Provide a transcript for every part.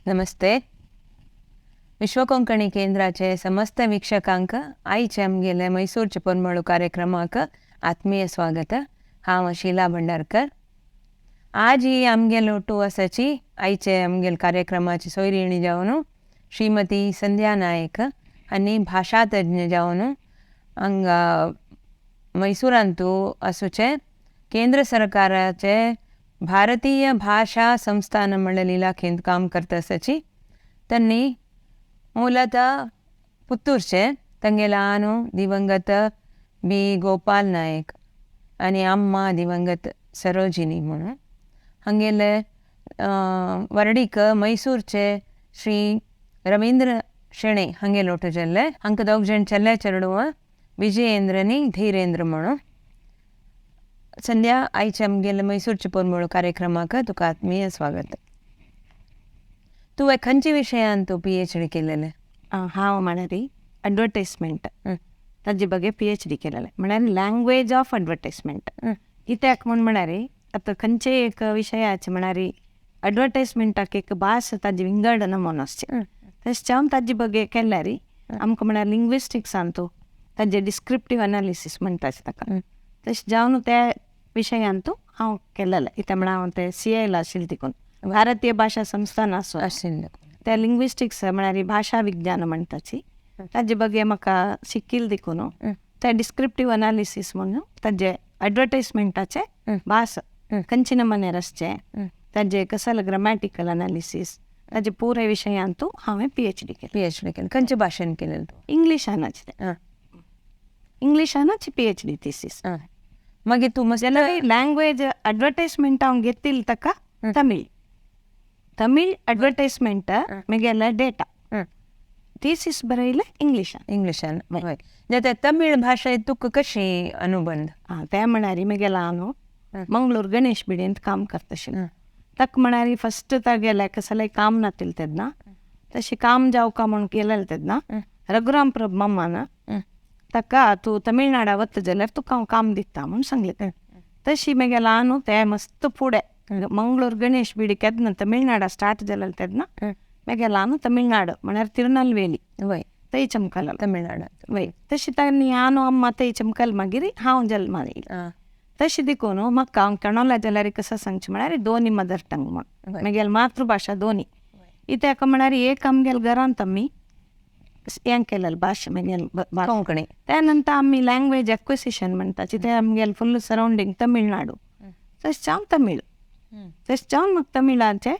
नमस्ते. विश्वकोंकणी केंद्राचे समस्त वीक्षकांक आयचे आमगेले मैसूरचे पोरमळू कार्यक्रमाक आत्मीय स्वागत. हांव शीला भंडारकर. आज ही आमगेलो ಒಟ್ಟು आसाची आयचे आमगेल कार्यक्रमाची सोयरिणी जावन श्रीमती संध्या नायक आनी भाशा तज्ञ जावन हांगा मैसुरांतू आसूचे केंद्र सरकाराचे भारतीय भाशा संस्थान म्हणलेले इलाखेंत काम करता आसाची. त्यांनी ಮೂಲತಃ ಪುತ್ತೂರ್चे. तांगेले आनु दिवंगत बी गोपाल नायक आनी अम्मा दिवंगत सरोजिनी म्हणून. हांगेले वर्डीक मैसूरचे श्री रवींद्र शेणै हांगेले ओटू जाल्ले. हांकां दोग जाण चेडे चेडवां विजयेंद्र आनी धीरेंद्र म्हणून. संध्या, आयचे आमगेले मैसूरचे पोरमोळ कार्यक्रमाक तुका आत्मीय स्वागत. तुवें खंयच्या विशयान तूं पीएचडी केलेलें? हांव म्हळ्यार अडवर्टायजमेंट ताजे ಬಗ್ಗೆ पीएचडी केलेलें, म्हळ्यार लँग्वेज ऑफ अडवर्टायजमेंट. कित्याक म्हूण म्हळ्यार आतां खंयचेय एक विशयाचे म्हळ्यार अडवर्टायजमेंटाक एक भास ताजी विंगड नमूनो आसचे, तशें हांव ताजे ಬಗ್ಗೆ केल्यार आमकां म्हळ्यार लिंग्विस्टिक्सान तूं ताजे डिस्क्रिप्टीव अनालिसीस म्हणटाच ताका, तशें जावन त्या विशयांतू हांव केलेलें. कित्याक म्हळ्यार हांव ते सीएल आशिल्लें तिकून भारतीय भाशा संस्थान आसो आशिल्लें त्या लिंग्विस्टिक्स म्हळ्यार भाशा विज्ञान म्हणटाची ताजे ಬಗ್ಗೆ म्हाका शिकिल्लें देखून त्या डिस्क्रिप्टीव अनालिसीस म्हणून ताजे अडवर्टायजमेंटाचे भास खंयचे नमुन्यार आसचे, ताजे कसले ग्रामॅटिकल अनालिसीस, ताजे पुराय विशयांतू हांवें पीएचडी केलें. पीएचडी केलें. खंयच्या भाशेन केलें तूं? इंग्लिशानच तें. इंग्लिशानच पीएचडी थिसीस. मागीर तूं मस्त जाल्यार लँग्वेज अडवर्टायजमेंट हांव घेतिल्लें ताका तमीळ तमीळ अडवर्टायजमेंट म्हगेलें डेटा. थीसीस बरयलें इंग्लिशान. इंग्लिशान, हय. जाल्यार तमीळ भाशे तुका कशी अनुबंध? आं, तें म्हळ्यार म्हगेलो हांव मंगळूर गणेश बिडेंत काम करता आशिल्लें. ताका म्हळ्यार फस्ट तागेलें कसलें काम नातिल्लें तेन्ना, तशें काम जावका म्हूण केलेलें तेन्ना रघुराम प्रभू मामान ताका तूं तमिळनाडा वता जाल्यार तुका हांव काम दिता म्हूण सांगलें. तशी म्हगेलो हांव तें मस्त फुडें मंगळूर गणेश बिडी केन्ना तमिळनाडा स्टार्ट जालेलें तेन्ना म्हगेलो हांव तमिळनाड म्हळ्यार तिरुनलवेली थंय चमकलो. तमिळनाडांत. वय, तशी तांणी हांव अम्मा थंय चमकल, मागीर हांव जल्मा येयलें. तशें देखून म्हाका हांव कणोला जाल्यार कसो सांगचें म्हळ्यार दोनी मदर टंग म्हूण म्हगेली मातृभाशा दोनी. कित्याक म्हळ्यार एक आमगेल्या घरांत आमी हें केलेलें भाशा म्हगेली कोंकणी. त्या नंतर आमी लँग्वेज एक्विसिशन म्हणटाची तें आमगेलें फुल सरावंडींग तमिळनाडू, तशें हांव तमीळ, तशें जावन म्हाका तमिळाचें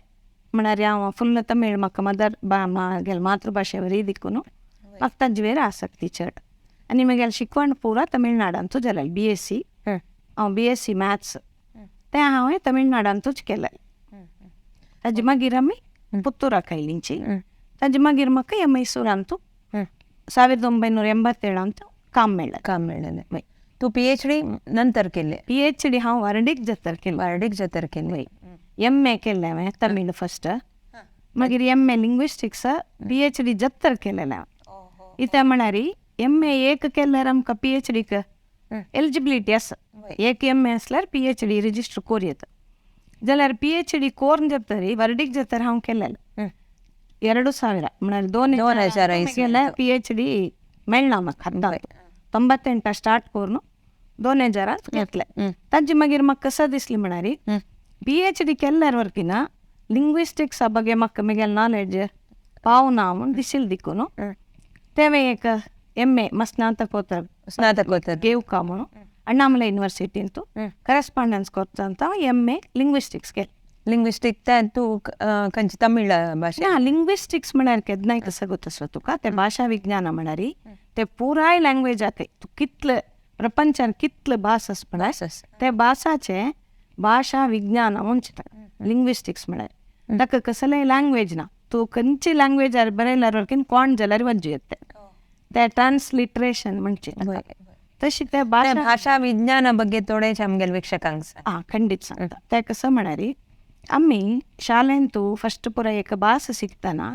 म्हळ्यार हांव फुल्ल तमीळ म्हाका मदर म्हगेले मातृभाशे वरी देखून म्हाका ताजे वयर आसक्ती चड. आनी म्हगेलें शिकवण पुरा तमिळनाडांतूच जालेलें. बीएससी हांव बीएससी मॅथ्स तें हांवें तमिळनाडांतूच केलेलें. ताजे मागीर आमी पुत्तुराक आयलींची. ताजे मागीर म्हाका ह्या मैसुरांतू 1987 काम मेळ्ळें. काम मेळ्ळें. तूं पीएचडी नंतर केलें? पीएचडी हांव वार्डीक जातर केलें. वार्डीक जातर केलें. एमए केलें हांवें तमीळ फस्ट, मागीर एमए लिंग्विस्टिक्स पीएचडी जातर केलेलें हांव. कित्याक म्हळ्यार एमए एक केल्यार आमकां पीएचडीक एलिजिबिलिटी आसा. एक एमए आसल्यार पीएचडी रजिस्टर कोर येता. जाल्यार पीएचडी कोर्न जातरी वर्डीक जातर हांव केलेलें 2000 म्हळ्यार 2000 म्हगेलें पीएचडी मेळना म्हाका. आतां 98 स्टार्ट करून 2000 घेतलें. ताजे मागीर म्हाका कसो दिसलें म्हळ्यार पीएचडी केल्यार वरकीना लिंग्विस्टिक्सा ಬಗ್ಗೆ म्हाका म्हगेलें नॉलेज पावना म्हूण दिशिल्लें देखून तें एक एमए स्नातकोत्तर स्नातकोत्तर घेवका म्हणून अण्णामलय युनिवर्सिटींतू करेस्पांडन्स कोर्सांत एमए लिंग्विस्टिक्स केलें. लिंग्विस्टीक तें तूं खंयची तमीळ भाशा? ना, लिंग्विस्टिक्स म्हळ्यार केन्नाय कसो गोत तुका तें भाशा विज्ञान म्हळ्यार ते पुराय लँग्वेजाक तूं कितले प्रपंचान कितले भास आसा पळय ते भासाचे भाशा विज्ञान म्हणचे लिंग्विस्टिक्स म्हळ्यार. ताका कसलेय लँग्वेज ना, तूं खंयची लँग्वेजार बरयल्यार वरकीन कोण जाल्यार वज्जू येता ते ट्रान्सलिट्रेशन म्हणचे तशी ते भाशा भाशा विज्ञाना ಬಗ್ಗೆ थोडेच आमगेले वीक्षकांक सांग. आं, खंडीत सांगता. तें कसो म्हळ्यार आमी शाळेंतू फस्ट पुराय एक भास शिकतना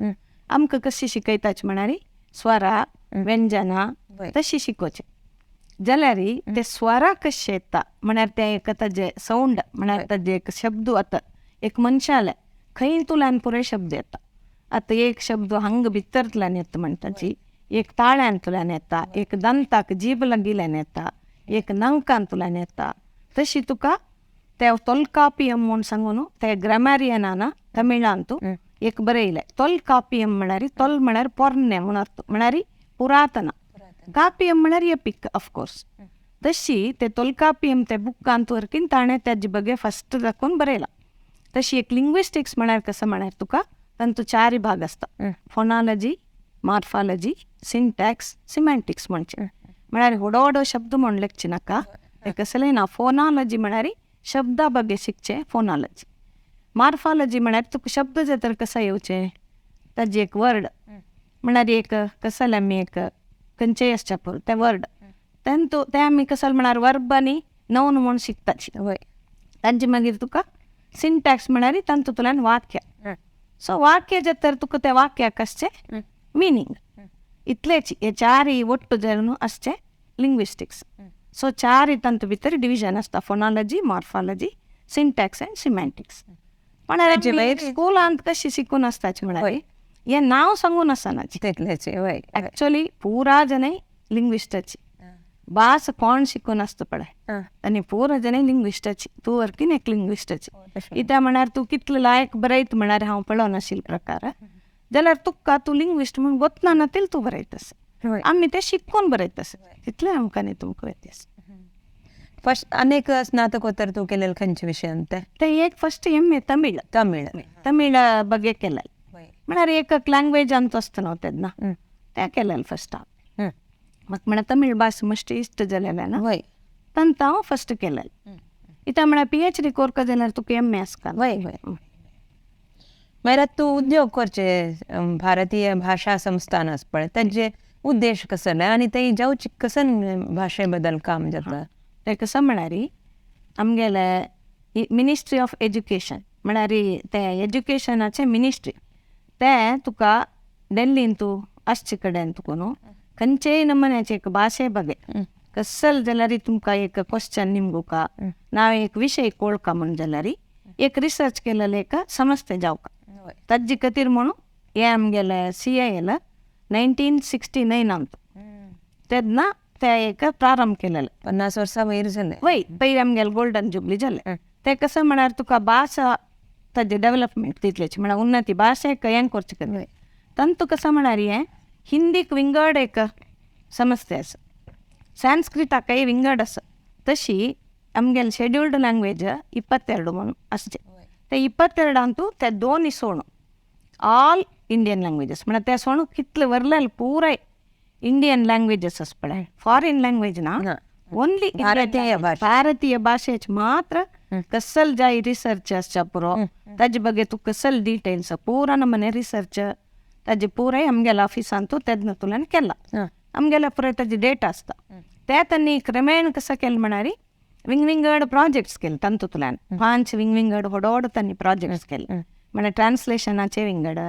आमकां कशी शिकयताच म्हळ्यार स्वरा व्यंजना तशी शिकोवचें. जाल्यार ते स्वरा कशे येता म्हळ्यार तें एक ताजें सावंड म्हळ्यार ताजें एक शब्द आतां एक मनशाले खंय तुल्यान पुराय शब्द येता आतां एक शब्द हांगा भितरतल्यान येता म्हणटाची, एक ताळ्यांतल्यान येता, एक दंताक जीब लागिल्ल्यान येता, एक नंकांतल्यान येता. तशी तुका ते तोलकापियम म्हूण सांगून ते ग्रामॅरियनान तमिळांतू एक बरयलें. तोलकापियम म्हळ्यार तोल म्हळ्यार पोरणे म्हूण अर्थ, म्हळ्यार पुरातन, कापियम म्हळ्यार एपिक ऑफकोर्स. तशी ते तोलकापियम ते बुकांत वरकीन ताणें तेजे बगे फस्ट दाखोवन बरयलां. तशी एक लिंग्विस्टिक्स म्हळ्यार कसो म्हळ्यार तुका तांतू चार भाग आसता, फोनॉलॉजी, मार्फॉलॉजी, सिंटॅक्स, सिमॅन्टिक्स म्हणचे. म्हळ्यार व्हडो व्हडो शब्द म्हूण लेखचे नाका, ते कसलें ना. फोनॉलॉजी म्हळ्यार शब्दा बगे शिकचें फोनॉलॉजी. मार्फॉलॉजी म्हळ्यार तुका शब्द जातर कसो येवचें, ताजी एक वर्ड म्हळ्यार एक कसले आमी एक खंयचेय आसचे पळय तें वर्ड, तेंतू तें आमी कसले म्हळ्यार वर्ब आनी नवन म्हूण शिकताची. तांचे मागीर तुका सिंटॅक्स म्हळ्यार तातूंतल्यान वाक्य. सो वाक्य जातर तुका त्या वाक्याक आसचें मिनींग. इतलेच हे चारय ಒಟ್ಟು जावन आसचें लिंग्विस्टिक्स. सो चारय तांतू भितर डिविजन आसता, phonology, morphology, syntax and semantics. म्हळ्यार स्कुलांत कशी शिकून आसताची म्हळ्यार हें नांव सांगून आसनाची तितलेंच. वय, एक्चुअली पुरा जनाय लिंग्विस्टाची भास कोण शिकून आसता पळय आनी पुरा जनाय लिंग्विस्टाची, तूं वरकीन एक लिंग्विस्टाची. इत्या म्हळ्यार तूं कितलो लायक बरयत म्हळ्यार हांव पळोवनाशिल्लो प्रकार, जाल्यार तुका तूं लिंग्विस्ट म्हूण गोतना नातील तूं बरयतस, आमी तें शिकून बरयतस, तितलें आमकां न्ही तुमकां व्यत्यास. फस्ट अनेक स्नातकोत्तर तूं केलेलं खंयच्या विशयांत तें? तें एक first M A Tamil. Tamil. Tamil बगे केलें म्हळ्यार एक लँग्वेज आमचो आसता न्हू तेन्ना तें केलें फस्ट हांव. म्हाका म्हळ्यार तमीळ भास मश्ट इश्ट जालेलें ना, तांकां हांव फस्ट केलें. इत्या म्हळ्यार पीएचडी कोरका जाल्यार तुका एम ए आसता. वय वय. मागीर तूं उद्योग करचे भारतीय भाशा संस्थान आसा पळय, तांचे उद्देश कसले आनी ते जावचे कसन भाशे बद्दल काम जाता? तें कसो म्हळ्यार आमगेले मिनिस्ट्री ऑफ एज्युकेशन म्हळ्यार तें एज्युकेशनाचें मिनिस्ट्री, तें तुका डेल्लीन तूं आसचे कडेन तुका न्हू खंयचेय नमुन्याचे एक भाशे बगे कसल जाल्यार तुमकां एक क्वेश्चन निमगुका ना एक विशय कोळका म्हूण जाल्यार एक रिसर्च केलेलें एक संस्थे जावका. ताजे खातीर म्हणून हें आमगेलें सीआयएल 1969 आमचो तेन्ना ते एक प्रारंभ केलेलें. 50 वर्सां वयर जालें. वय, पयलीं आमगेलें गोल्डन जुबली जालें. तें कसो म्हळ्यार तुका भाशा ताजें डेवलपमेंट तितलेच म्हळ्यार उन्नती भाशेक हें करचें खातीर. तांतू कसो म्हळ्यार हें हिंदीक विंगड एक संस्था आसा, संस्कृताकय विंगड आसा. तशी आमगेले शेड्युल्ड लँग्वेज 22 म्हणून आसचे, ते 22 ते दोन सोणू ऑल इंडियन लँग्वेजस म्हळ्यार ते सोणू कितले वरलेले पुराय इंडियन लँग्वेजस आसा पळय, फॉरेन लँग्वेज ना, ओन्ली भारतीय भाशा, भारतीय भाशेच मात्र. कसल जाय रिसर्च आसच्या पुरो ताजे बगे तूं कसल डिटेल्स पुरा नमने रिसर्च ताजे पुराय आमगेल्या ऑफिसांतू तेन्ना तुल्यान केला. आमगेल्या पुराय ताजी डेटा आसता. ते तांणी क्रमेण कसो केलें म्हळ्यार विंग विंगड प्रोजेक्ट्स केले तातूंतल्यान, 5 विंग विंगड व्हड व्हड तांणी प्रोजेक्ट्स केले म्हळ्यार ट्रान्सलेशनाचे विंगड,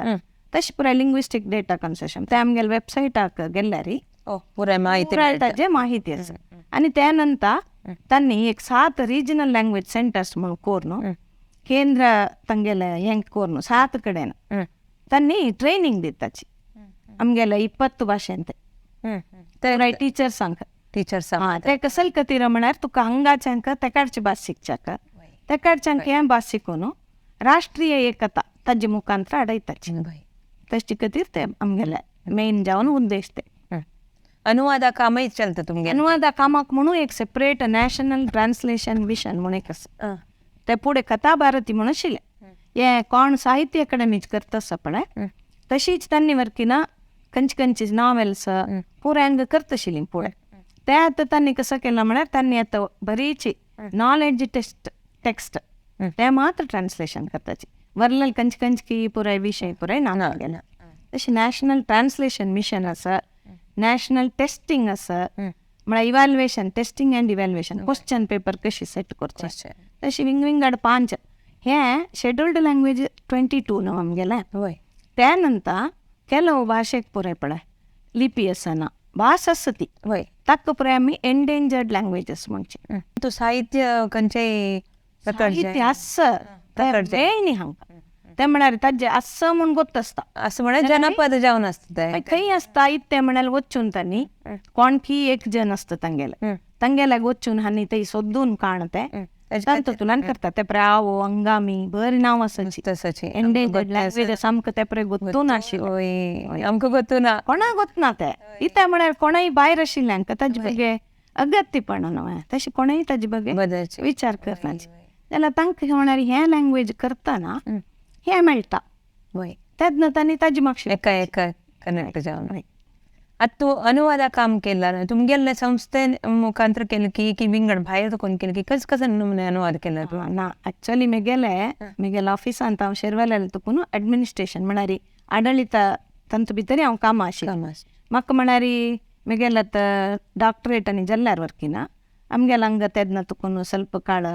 तशें पुराय लिंग्विस्टीक डेटा कन्सेशन. ते आमगेले वेबसायटाक गेल्यार पुराय माहिती ताजे माहिती आसा. आनी त्या नंतर तांणी एक 7 रिजनल लँग्वेज सेंटर्स म्हणून करून केंद्र तांगेले हें करून 7 कडेन तांणी ट्रेनींग दिताची आमगेले 20 भाशेन ते टिचर्सांक. टिचर्स ते कसल खातीर म्हळ्यार तुका हांगाच्यांक तेकाडची भास शिकच्याक, तेकाडच्यांक हें भास शिकून राष्ट्रीय एकता ताजे मुखांतर हाडयताची. तशे खातीर ते आमगेले मेन जावन उद्देश ते. अनुवादा कामय चलता तुमगे? अनुवादा कामाक म्हणून एक सेपरेट नॅशनल ट्रान्सलेशन मिशन म्हणून एक आसा, ते फुडें कथा भारती म्हणून आशिल्लें. हें कोण साहित्य अकाडेमीच करता आसा पळय, तशीच तांणी वरकीना खंयचे खंयचे नॉवेल्स पुराय हांगा करता आशिल्लीं फुडें. ते आतां तांणी कसो केलां म्हळ्यार तांणी आतां बरीची नॉलेज टेक्स्ट ते मात्र ट्रान्सलेशन करताची, वरलेले खंयचे खंयचे पुराय विशय पुराय ना गेला. तशें नॅशनल ट्रान्सलेशन मिशन आसा, नॅशनल टेस्टिंग आसा, म्हळ्यार evaluation, testing and evaluation, question paper कशी सेट करचे, तशी विंग विंगड 5 हे शेड्युल्ड लँग्वेज 22 न्हू आमगेलें. त्या नंतर ಕೆಲವು ಭಾಷೆಗೆ ಪುರಾय पळय लिपी आसना, भास आसा ती, ताका पुराय आमी एंडेंजर्ड लँग्वेजस म्हणचे. तूं साहित्य खंयचेय साहित्य आसा मेळनी हांकां, ते म्हळ्यार ताजे आसा म्हूण गोत्त आसता. असं म्हळ्यार जनपद जावन आसता ते. खंय आसता इत्ते म्हळ्यार वचून तांणी कोणकी एक जन आसता तांगेले तांगेल्याक वचून हांणी ते सोदून काण ते तांतूतल्यान करता. ते प्रावो अंगामी बरी नांव आसाची एंडेंजर्ड लँग्वेज आमकां ते पळय गोत्तू नाशिल्लें. आमकां गोत्तू ना, कोणाक गोत ना ते इत्ते म्हळ्यार कोणाय भायर आशिल्ल्यांक ताजे बगे अगत्यपणा न्हय तशें कोणूय ताजे बगे विचार करनाचे जाल्यार तांकां म्हळ्यार हें लँग्वेज करतना हें मेळटा तेन्ना तांणी ताजी मागशी एका एका कनेक्ट जावन. आतां तूं अनुवादा काम केला ना तुमगेले संस्थे मुखांतर केलें की की विंगड भायर कोण केलें की कस कसं नमुने अनुवाद केला तूं? ना आक्चुअली मेगेले मेगेले ऑफिसांत हांव शेरवाल्याले तुकून एडमिनिस्ट्रेशन म्हळ्यार आडळीत तांतू भितर हांव कामां आशिल्लें. म्हाका म्हळ्यार मेगेले आतां डॉक्टरेट आनी जल्ल्यार वर्किना आमगेले हांगा तेन्ना तुकून ಸ್ವಲ್ಪ काळ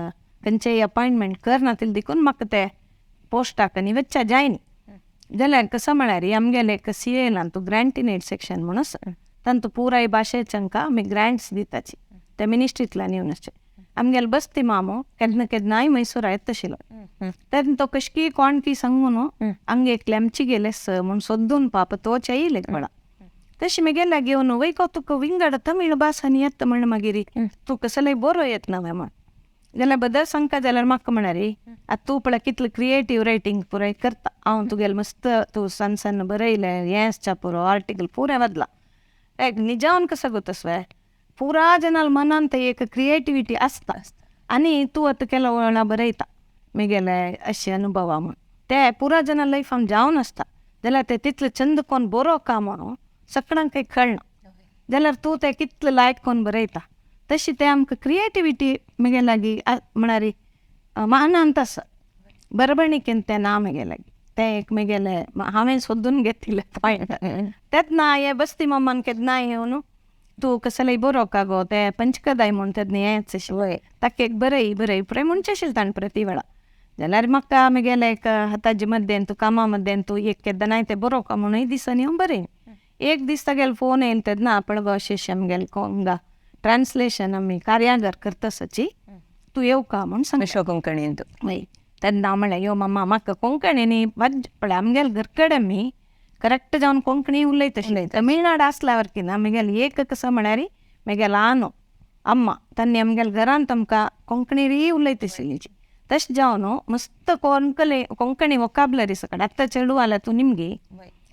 खंयचेय अपॉयंटमेंट करना तितलें देखून म्हाका ते पोस्टाक आनी वच्चा जायनी. जाल्यार कसं म्हळ्यार आमगेले एक सी एलान तूं ग्रांटीनेट सेक्शन म्हणून आसा तांतू पुराय भाशेच्यांका आमी ग्रांट्स दिताची ते मिनिस्ट्रींतल्यान येवन आसचे. आमगेले बस्ती मामो केन्ना केन्नाय मैसूरा येता आशिल्लो तेन्ना तो कशकी कोण की सांगू न्हू हांगा एकले आमची गेले स म्हूण सोदून पाप तोच येयले कोणा तशें मेगेल्या घेवन वयको तुका विंगड तमीळ भासांनी येता म्हण मागीर तूं कसलेय बरो येत ना म्हण जाल्यार बदल सांगता जाल्यार म्हाका म्हळ्यार आतां तूं पळय कितलें क्रिएटीव रायटींग पुराय करता हांव तुगेलें मस्त तूं सन्न सन्न बरयलें हें आसच्या पुरो आर्टिकल पुरें बदला एक निजावन कसो गोतसवे पुरा जनाल मनान ते एक क्रिएटिविटी आसता आनी तूं आतां केलो वेळा बरयता मेगेले अशे अनुभवा म्हूण ते पुरा जना लायफान जावन आसता जाल्यार ते तितले चंद कोन बरो का म्हणून सगळ्यांक कळना जाल्यार तूं ते कितले लायक कोन बरयता तशी ते आमकां क्रिएटिविटी मेगे लागीं म्हळ्यार मानांत आसा बरबणीकेन तें ना मेगे लागीं तें एक मेगेले हांवें सोदून घेतिल्लें पॉयंट. तेन्ना हे बस्ती मामान केन्ना येवन तूं कसलेय बरो का गो ते पंचकदाय म्हूण तेन्ना हेंच अशें ताका एक बरय बरय पुराय म्हणचें आशिल्लें ताणें प्रती वेळा. जाल्यार म्हाका मेगेले एक हाताचे मद्देन तूं कामा मद्देन तूं एक केन्नाय तें बरो का म्हणूय दिसांनी हांव बरयन. एक दीस तागेलो फोन येयलो तेन्ना पळय गो अशें अशें आमगेलें हांगा ट्रान्सलेशन आमी कार्यागार करता आसाची तूं येवका म्हूण सांगलें. कोंकणींत वय तेन्ना हांव म्हणलें यो मम्मा म्हाका कोंकणी न्ही पळय आमगेले घर कडेन आमी करेक्ट जावन कोंकणी उलयता तमिळनाड आसल्यावर की ना मेगेले एक कसो म्हळ्यार मेगेलो आनो अम्मा तांणी आमगेले घरांत आमकां कोंकणी री उलयता आशिल्ली. तशें जावन मस्त कोंकणी कोंकणी वोकाबलरी सकट आतां चेडूं आल्या तूं निमगी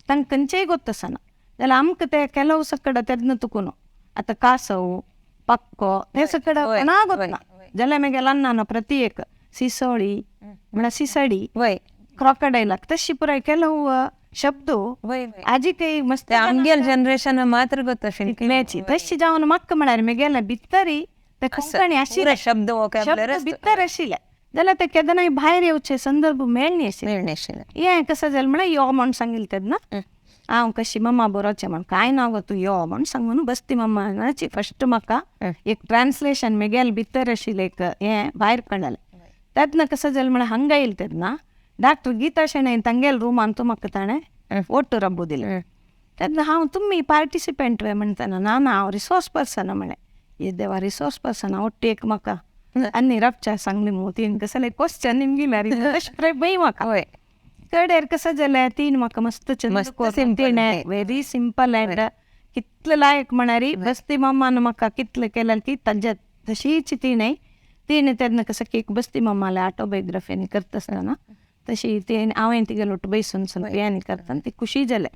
तांकां खंयचेय गोत्त आसना जाल्यार आमकां ते ಕೆಲವು सकड तेन्ना तुकून आतां कासव पक्को ते सकड कोणा गोतना जाल्यार मेगेले अन्नान प्रತಿ एक सिसोळी म्हळ्यार सिसडी क्राकडायलाक तशी पुराय ಕೆಲವು शब्द आजी मस्त आमगेल जनरेशन मात्र गोत्त तशी जावन म्हाका म्हळ्यार मेगेले भितरी ते कोंकणी आशिल्ले शब्द भितर आशिल्ले जाल्यार ते केन्नाय भायर येवचे संदर्भ मेळनी आशिल्ले. हें कसं जालें म्हळ्यार यो म्हूण सांगिल्लें तेन्ना हांव कशी मम्मा बरोचें म्हण कांय ना गो तूं यो म्हूण सांगून बसती मम्माची फस्ट म्हाका एक ट्रान्सलेशन मेगेले भितर आशिल्लें एक हें भायर काडलें. तेन्ना कसं जालें म्हळ्यार हांगा येयलें तेन्ना डॉक्टर गीता शेणै तांगेले रुमान तूं म्हाका ताणें ओट्टू रब्बू दिलें. तेन्ना हांव तुमी पार्टिसिपंट वे म्हणटना ना ना हांव रिसोर्स पर्सन म्हणलें. ये देवा रिसोर्स पर्सन ओट्टू एक म्हाका आनी रपच्या सांगली मू तीन कसलें क्वेश्चन निमगिल्यार तशें बय म्हाका कडेर कसं जालें तीन म्हाका मस्त चंद व्हेरी सिंपल अँड कितलें लायक म्हळ्यार बस्ती मम्मान म्हाका कितलें केलें की ताज्या तशीच तिणें तिणें तेन्ना कसं की बस्ती मम्माले ऑटोबायोग्राफी करता आसतना तशी तिणें हांवें तिगेलो ओट्टू बैसून हें करतना ती खुशी जालें.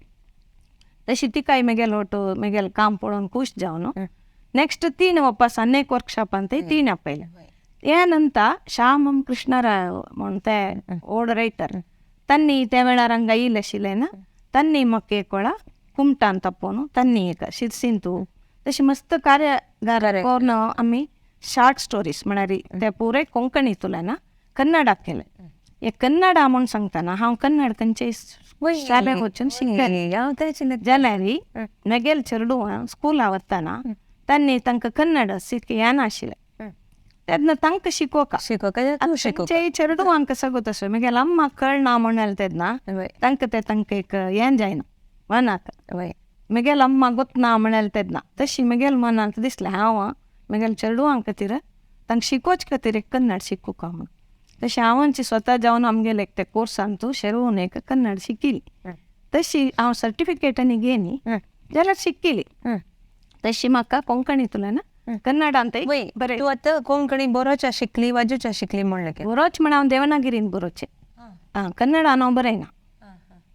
तशी तिकाय मेगेलो ओट्टू मेगेलें काम पळोवन खूश जावन नेक्स्ट तीन वापस अनेक वर्कशॉपान ते तीन आपयलें. हे नंतर श्यामम कृष्णराव म्हूण ते ओल्ड रायटर तन्नी त्या वेळार हांगा येयले आशिल्लें ना तन्नी म्हाका एक वेळा कुमटान तापोवन तन्नी एक शिरसींतू तशी मस्त कार्यागार करून आमी शार्ट स्टोरीज म्हळ्यार ते पुराय कोंकणींतल्यान कन्नडाक केलें. हे कन्नडा म्हूण सांगतना हांव कन्नड खंयचेय शाळेक वचून शिकलें जाल्यार मेगेले चेडूं स्कुला वतना तांणी तांकां कन्नड येनाशिल्लें तेन्ना तांकां शिकोवका खंयचेय चेडवांक सगळो तशें मेगेले अम्माक कळना म्हणलें तेन्ना तांकां तें तांकां एक हें जायना मनाक मेगेले अम्मा गोतना म्हणलें तेन्ना तशी मेगेले मनाक दिसलें हांव मेगेले चेडवां खातीर तांकां शिकोवचे खातीर एक कन्नड शिकोवका म्हूण. तशें हांवांची स्वता जावन आमगेले एक ते कोर्सान तूं शेरोवन एक कन्नड शिकिली. तशी हांव सर्टिफिकेट आनी घेनी जाल्यार शिकिली. तशी म्हाका कोंकणींतल्यान कन्नडांत बरें. तूं आतां कोंकणी बरोवच्या शिकली वाजूच्या शिकली म्हणलें? बरोच म्हण हांव देवनागिरीन बरोवचें, कन्नडान हांव बरयना.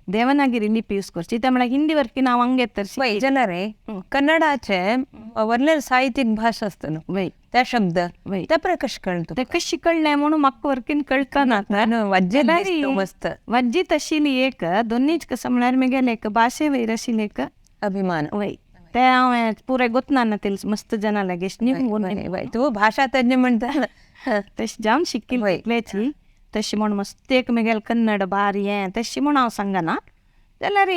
देवनागिरी लिपी यूज करची ते म्हळ्यार हिंदी वरकीन हांव हांगे तर वय जाल्यार रे कन्नडाचे व्हडले साहित्यीक भाशा आसता न्हू, त्या शब्द त्या प्रकार कशें कळ्ळें? ते कशी कळ्ळें म्हणून म्हाका वरकीन कळतना मस्त वज्जीत आशिल्ली एक दोनीच कसं म्हळ्यार म्हगेले एक भाशे वयर आशिल्ली एक अभिमान. वय ते हांवें पुराय गोतना ते मस्त जना लागेश न्ही तूं भाशा तज्ञ म्हणटा तशें जावन शिकिल्ली तशी म्हूण मस्त एक म्हगेले कन्नड बारी हें तशी म्हूण हांव सांगना जाल्यार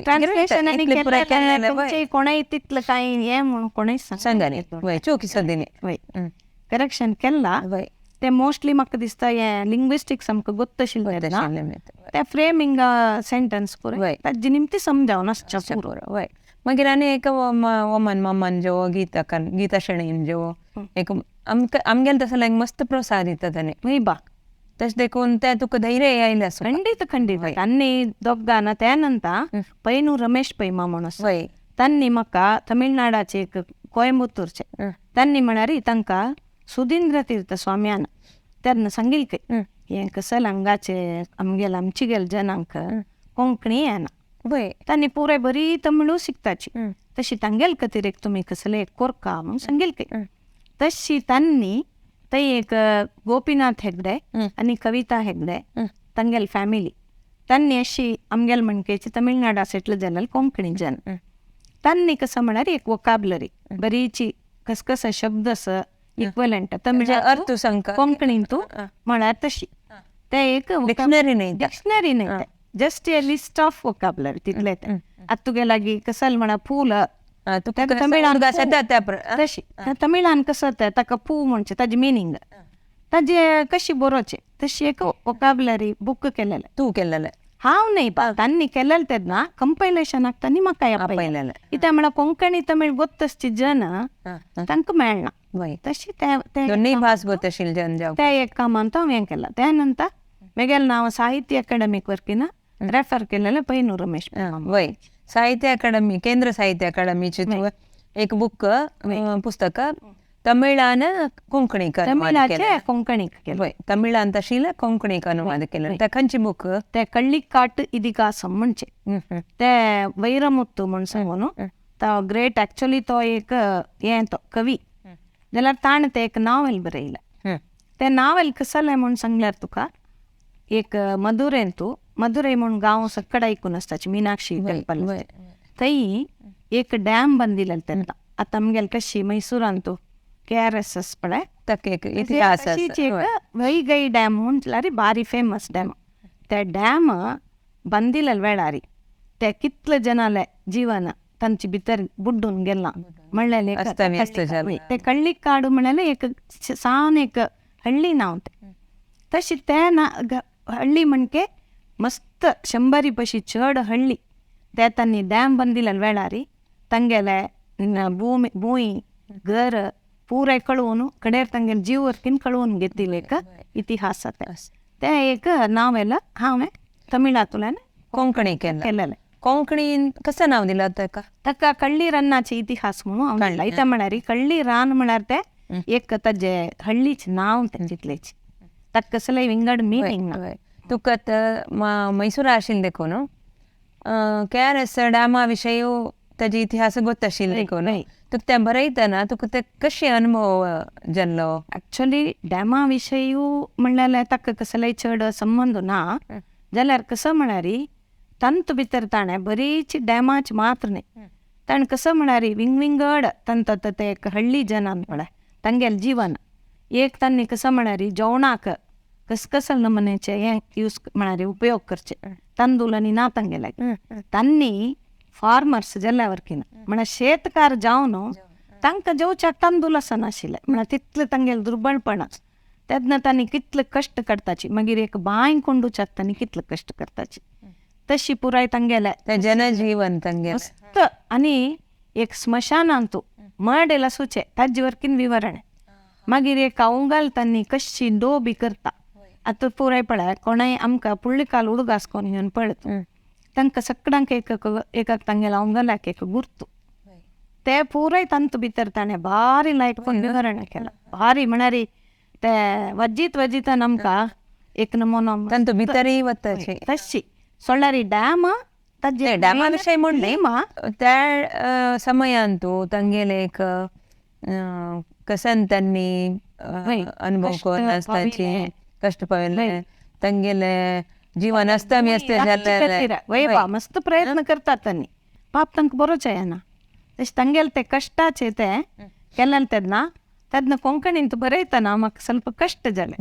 ट्रान्सलेशन आनी कोणेय तितलें कांय हें म्हूण कोणेय सांगना, चूक सदिनी वय करेक्शन केला ते मोस्टली म्हाका दिसता हें लिंग्विस्टिक्स आमकां गोत्त आशिल्लें ते फ्रेमिंग सेंटन्स पुराय ताजी निमती समजावन आसचें पुरो. वय मागीर आनी एक वमन मामन जो गीता गीता शणीन जो एक आमकां आमगेले तसो लायक मस्त प्रोत्साहन दिता ताणें. वय बा तशें देखून ते तुका धैर्य आयलें आसूं. खंडीत खंडीत. तांणी दोगां त्या नंतर पैनू रमेश पै मामा म्हणून वय तांणी म्हाका तमिळनाडाचे एक कोयंबतूरचे तांणी म्हळ्यार तांकां सुधींद्र तीर्थ स्वाम्यान तेन्ना सांगिल्लें खंय हें कसलें हांगाचे आमगेले आमचे गेले जनांक कोंकणी येना. वय तांणी पुराय बरी तमिळू शिकताची तशी तांगेले खातीर एक तुमी कसलें एक कोरका म्हणून सांगिल्लें खंय. तशी तांणी थंय एक गोपीनाथ हेगडे आनी कविता हेगडे तांगेले फॅमिली तांणी अशी आमगेले म्हणकेची तमिळनाडा सेटल जालेले कोंकणी जन तांणी कसं म्हळ्यार एक वोकाबलरी बरीची कसकस शब्द असं इक्वलंट तमिळ अर्थ सांग कोंकणींतू म्हळ्यार तशी ते एक डिक्शनरी न्ही, डिक्शनरी न्ही, just a list of vocabulary तितले. आतां तुगे लागीं कसल म्हणा फूल तशी तमिळान कसं तें ताका पू म्हणचें ताजें मिनींग ताजें कशी बरोवचें तशी एक वोकाबलरी बूक केलेलें. तूं केलेलें? हांव न्ही, तांणी केलेलें तेन्ना कंपायलेशनाक तांणी म्हाका आपयलेलें. कित्याक म्हळ्यार कोंकणी तमिळ गोत्त आसची जन तांकां मेळना तशी दोनूय भास गोत आशिल्ले जन जावं त्या एक कामान हांव हें केलां. त्या नंतर म्हगेलें नांव साहित्य अकाडमीक वरकीन रेफर केलेलें पैनू रमेश. वय साहित्य अकाडमी केंद्र साहित्य अकाडमीची एक बुक पुस्तक तमिळान कोंकणीक तमिळाचे कोंकणीक केलें, तमिळान तशील कोंकणीक अनुवाद केलें. ते खंयची बूक? ते कಳ್ಳಿकाट इतिहासम म्हणचे ते वैरमुत्तू म्हूण सांगून तो ग्रेट एक्चुअली तो एक हें तो कवी जाल्यार ताणें तें एक नावेल बरयलें. तें नावेल कसलें म्हूण सांगल्यार तुका एक मदुरेंतू मदुरೈ म्हूण गांव सक्कड आयकून आसताची मीनाक्षी टेंपल थंय एक डॅम बांदिल्लें तेन्ना. आतां आमगेले कशी मैसुरांतू KRSS पळय इतिहास वैगೈ ಡ್ಯಾಮ್ म्हटल्यार बारी फेमस ಡ್ಯಾಮ್. ते ಡ್ಯಾಮ್ बांदिल्ले वेळार ते कितले जनाले जीवन तांचे भितर बुड्डून गेलां म्हणलें. ते कಳ್ಳಿकाಡು म्हणलें एक सान एक हಳ್ಳಿ नांव तें. तशी ते ना हಳ್ಳಿ म्हणके मस्त 100 पशी चड हಳ್ಳಿ ते तांणी ಡ್ಯಾಮ್ बांदिल्ले वेळार तांगेले भूमि भूंय घर पुराय कळोवन कडेर तांगेले जीव वरकीन कळोवन घेतिल्लें एक इतिहास तें. तें एक नावेल हांवें तमिळांतल्यान कोंकणी केलेलें. कोंकणीन कसं नांव दिलां ताका? ताका कಳ್ಳಿ रन्नाचे इतिहास म्हणून हांव दिलां. कित्याक म्हळ्यार कಳ್ಳಿ रान म्हळ्यार तें एक ताजें हळ्ळीचें नांव तें तितलेंच, ताका कसलें विंगड मिनींग ना. तुका आतां मैसूर आशिल्लें देखून KRS डॅमा विशयी ताजे इतिहास गोत आशिल्ले देखून तुका तें बरयतना तुका ते कशें अनुभव जाल्लो? एक्चुअली डॅमा विशयी म्हणल्यार ताका कसलोय चड संबंद ना जाल्यार कसं म्हळ्यार तांत भितर ताणें बरीच डॅमाच मात्र न्ही ताणें कसं म्हळ्यार विंगविंगड तांत ते एक हळ्ळी जनान पळय तांगेलें जीवन एक तांणी कसं म्हळ्यार जेवणाक कसकसल नमुन्याचे हें यूज म्हळ्यार उपयोग करचे तांदूळ आनी ना तांगेले तांणी फार्मर्स जाल्या वरकीन म्हळ्यार शेतकार जावन तांकां जेवच्याक तांदूळ आसनाशिल्लें म्हळ्यार तितलें तांगेलें दुर्बळपण तेन्ना तांणी कितले कश्ट काडटाची. मागीर एक बांय कोंडूच्याक तांणी कितले कश्ट करताची तशी पुराय तांगेलें जनजीवन तांगेलें मस्त. आनी एक स्मशानांतू मडेल आसूचें ताजे वरकीन विवरण मागीर एक अवंगाल तांणी कशी डो बी करता. आतां पुराय पळय कोणाय आमकां पुळ्ळिकाल उडगास कोन्न घेवन पळयता तांकां सगळ्यांक एक एक तांगेल्या अवंगालाक एक गुर्तू ते पुराय तांतू भितर ताणें भारी लायक कोन्न विवरण केलां भारी म्हळ्यार ते वजीत वजितान आमकां एक नमोनो तांतू भितरय वताची तशी सोळ्ळारी ड्याम ताजे ड्यामा विशय म्हणले त्या समयांतू तांगेले एक कसन तांणी अनुभव करून आसताची कष्ट पाविल्ले तांगेले जीवन अस्तव्यस्त जाल्लें. वय बा मस्त प्रयत्न करतात तांणी पाप तांकां बरोच येना तशें तांगेले ते कश्टाचे ते केलें तेन्ना तेन्ना कोंकणींत बरयतना म्हाका ಸ್ವಲ್ಪ कश्ट जालें.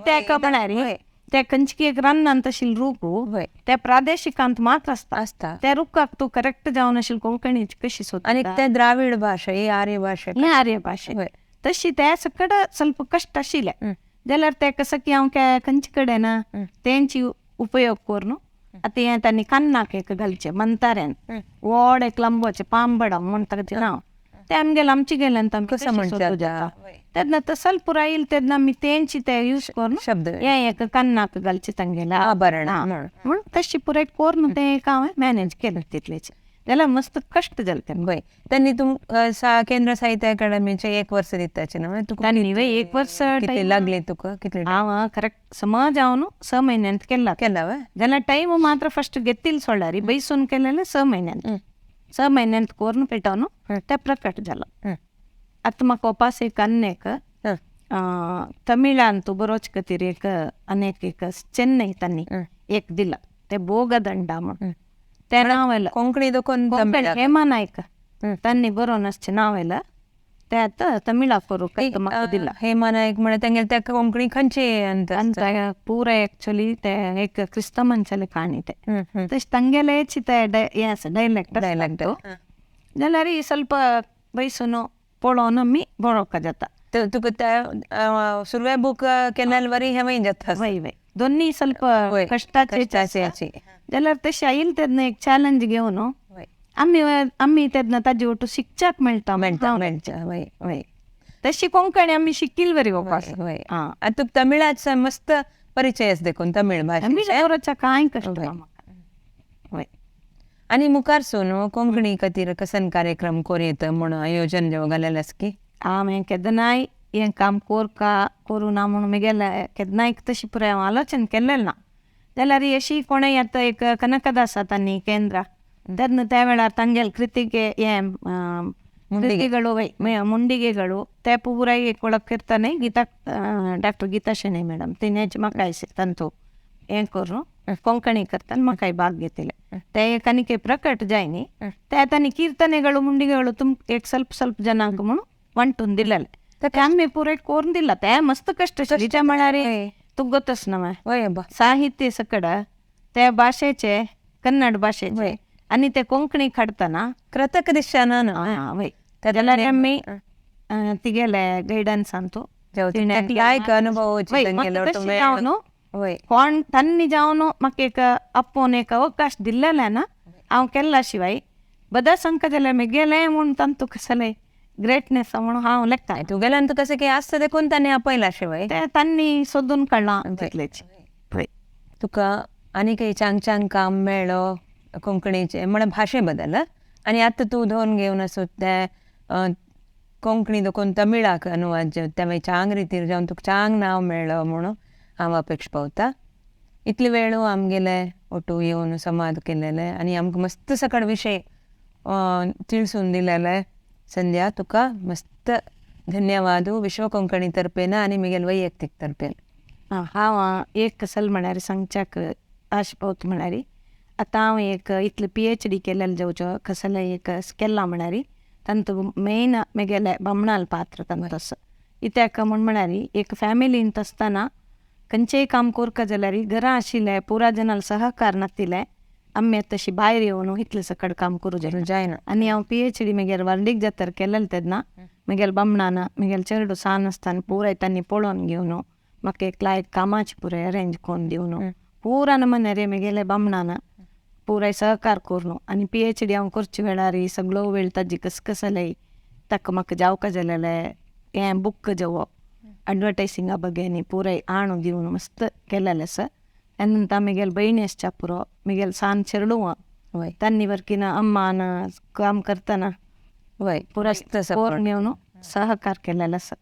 तेका म्हळ्यार ते खंयची एक रानांत आशिल्लें रूख ते प्रादेशिकांत मात्र आसता त्या रुखाक तूं करेक्ट जावन आशिल्ली कोंकणीची कशी सोदता. आनी ते द्राविड भाशा ही आर्य भाशा ही आर्य भाशा तशी ते सकड ಸ್ವಲ್ಪ कश्ट आशिल्लें जाल्यार ते कसं की हांव खंयचे कडेन तेंची उपयोग करून आतां हें तांणी कान्नाक एक घालचें मंताऱ्यान व्हड एक लांबोचें पांबडा म्हणटा तें नांव ते आमगेले आमचे गेल्यान कसं म्हणटा तेन्ना तसल पुराय येयल तेन्ना आमी तेंची ते यूज करून शब्द हें एक कान्नाक घालचें तांगेलें आभरण म्हूण तशी पुराय करून तें एक हांवें मॅनेज केलें तितलेचें जाल्यार मस्त कश्ट जाले तेन्ना. वय तांणी तुम केंद्र साहित्य अकादमीचें एक वर्स दिताचें न्हू तुका तांणी वय एक वर्स कितले लागले तुका कितले हांव करेक्ट समज हांव न्हू 6 म्हयन्यांत केला केला वय जाल्यार टायम मात्र फस्ट घेतिल्लो सोडल्यार बैसून केलेलें 6 म्हयन्यांत 6 म्हयन्यांत करून पेटोवन तें प्रकट जालां. आतां म्हाका ओपास एक आन्नेक तमिळांत बरोवचे खातीर एक अनेक एक चेन्नय तांणी एक दिला ते भोगदंडा म्हूण ते नांव येयलां कोंकणी दोकोन हेमा नायक तांणी बरोवन आसचें नांव येयलां ते आतां तमिळा करूंक म्हाका दिला. हेमा नायक म्हळ्यार तांगेले ताका कोंकणी खंयचे पुराय एक्चुअली ते एक क्रिस्तांव मनशाले काणी ते तशें तांगेलेच ते हें आसा डायलॅक्ट डायलॅक्ट जाल्यार ಸ್ವಲ್ಪ वयसून पळोवन आमी बरोवंक जाता. तुका त्या सुरवे बूक केन्ना वरी हेंवूय जाता. वय वय दोन्ही ಸ್ವಲ್ಪ कश्टाचे जाल्यार तशें आयिल्लें तेन्ना एक चॅलेंज घेवन आमी आमी तेन्ना ताजे ओटू शिकच्याक मेळटा मेळटा मेळटा वय वय तशी कोंकणी आमी शिकील बरी वय वय. आतां तुका तमिळाचो मस्त परिचय आसा देखून तमीळ भाशे तमीळ कांय कश्ट वय. आनी मुखार सून कोंकणी खातीर कसन कार्यक्रम कोरयेत म्हूण आयोजन जेव घालेलें आसा की हांवें केन्नाय हें काम कोरका करूं ना म्हूण म्हगेलें केन्नाय तशी पुराय हांव आलोचन केल्लें ना. जाल्यार अशी कोणें आतां एक कनकदासा तांणी केंद्र तेन्ना त्या वेळार तांगेले कृतिके हें कृतिಗಳು वय ಮುಂಡಿಗೆಗಳು ते पुराय एक वळख करताने गीता डॉक्टर गीता शणै मॅडम तिणेच म्हाका तांचो हें करून कोंकणी करताना म्हाकाय भाग घेतिल्ले ते एक आनीक प्रकट जायनी ते तांणी कीರ್ತನೆಗಳು ಮುಂಡಿಗೆಗಳು ತುಮ್ एक ಸ್ವಲ್ಪ ಸ್ವಲ್ಪ ಜನಾಂಕ म्हणून वांटून दिलेले ते आमी पुराय करून दिला ते मस्त कश्ट तिच्या म्हळ्यार तुका गोतच ना वय साहित्य सकड त्या भाशेचे कन्नड भाशेचे आनी ते कोंकणी काडटना कृतक दिशाना वय जाल्यार आमी तिगेले गैडन्स अंतू लायक अनुभव कोण तांणी जावन म्हाका एक आपोवन एक अवकाश दिल्लेले ना हांव केल्ला शिवाय बदा संक जाल्यार म्हगेलें म्हूण तांतू कसलें ग्रेटनेस म्हणून हांव लेखता. तुगेल्यान तुका कशें कितें आसता देखून तांणी आपयला शिवाय ते तांणी सोदून काडलां तितलेच. तुका आनी काही चांग चांग काम मेळ्ळो कोंकणीचे म्हळ्यार भाशे बदल आनी आतां तूं धोन घेवन आसो ते कोंकणी देखून तमिळाक अनुवाद ते मागीर चांग रितीर जावन तुका चांग नांव मेळ्ळो म्हणून हांव अपेक्षा पावता. इतले वेळू आमगेले ओटू येवन संवाद केलेले आनी आमकां मस्त सकड विशय तिळसून दिलेले. संध्या तुका मस्त धन्यवाद विश्व कोंकणी तर्फेन आनी म्हगेले वैयक्तीक तर्फेन. हांव एक कसल म्हळ्यार सांगच्याक आश पावता म्हळ्यार आतां हांव एक इतलें PhD केलेलें जावचो कसलें एक केलां म्हळ्यार तांतू मेन म्हगेलें बामणाल पात्र तांतू आसा कित्याक म्हूण म्हळ्यार एक फॅमिलींत आसतना खंयचेय काम कोरका जाल्यार घरा आशिल्लें पुरा जनाल सहकार नातिल्लें आमी तशी भायर येवन इतलें सकड काम करूं जायना. आनी हांव PhD म्हगेले वर्डीक जातर केलेलें तेन्ना म्हगेले बामणान म्हगेले चेडूं सान आसतना पुराय तांणी पळोवन घेवन म्हाका एक लायक कामाचें पुराय अरेंज करून दिवन पुरा नमूने रे म्हगेले बामणान पुराय सहकार करून आनी PhD हांव करचे वेळार सगळो वेळ ताजी कसकसले ताका म्हाका जावका जालेले हें बुक जेवो एडवर्टायसिंगा बगे पुराय आणू दिवन मस्त केलेलें आसा. तेन्ना मिगेल भयणी आसच्या पुरो, मिगेल सान चेडूं तन्नी वर्किन अम्मान काम करतना पुराय सपोर्ट घेवन सहकार केलेलो आसा.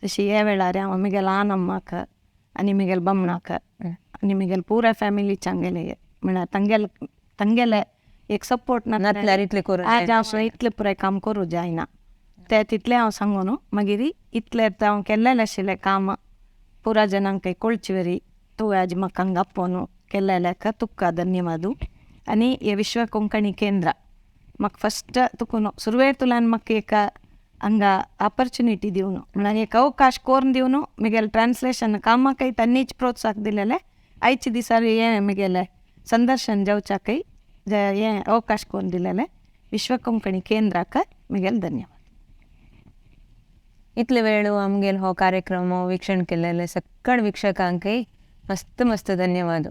तशी ह्या वेळार हांव मिगेल आनम्माक आनी मिगेल बमणाक आनी मिगेल पुराय फॅमिलीच्या आमगेले म्हळ्यार तांगेले तांगेले एक सपोर्ट नासल्यार इतलें करूं आज हांव इतलें पुराय काम करूं जायना ते तितलें हांव सांगून मागीर इतलें हांव केल्लेलें आशिल्लें काम पुरा जनांक कळचे वरी तूं आज म्हाका हांगा आपोवन केल्लेल्याक तुका धन्यवाद. आनी हे विश्व कोंकणी केंद्र म्हाका फस्ट तुका सुरवेतल्यान म्हाका एक हांगा ऑपॉर्चुनिटी दिवन म्हळ्यार एक अवकाश करून दिवन मिगेले ट्रान्सलेशन कामाकय तांणीच प्रोत्साहन दिलेलें. आयच्या दिसार हें मिगेलें संदर्शन जावच्याकय हें अवकाश करून दिलेलें विश्व कोंकणी केंद्राक मिगेल धन्यवाद. इतले वेळ आमगेल हो कार्यक्रम वीक्षण केलेले सगळ वीक्षकांकय मस्त मस्त धन्यवाद.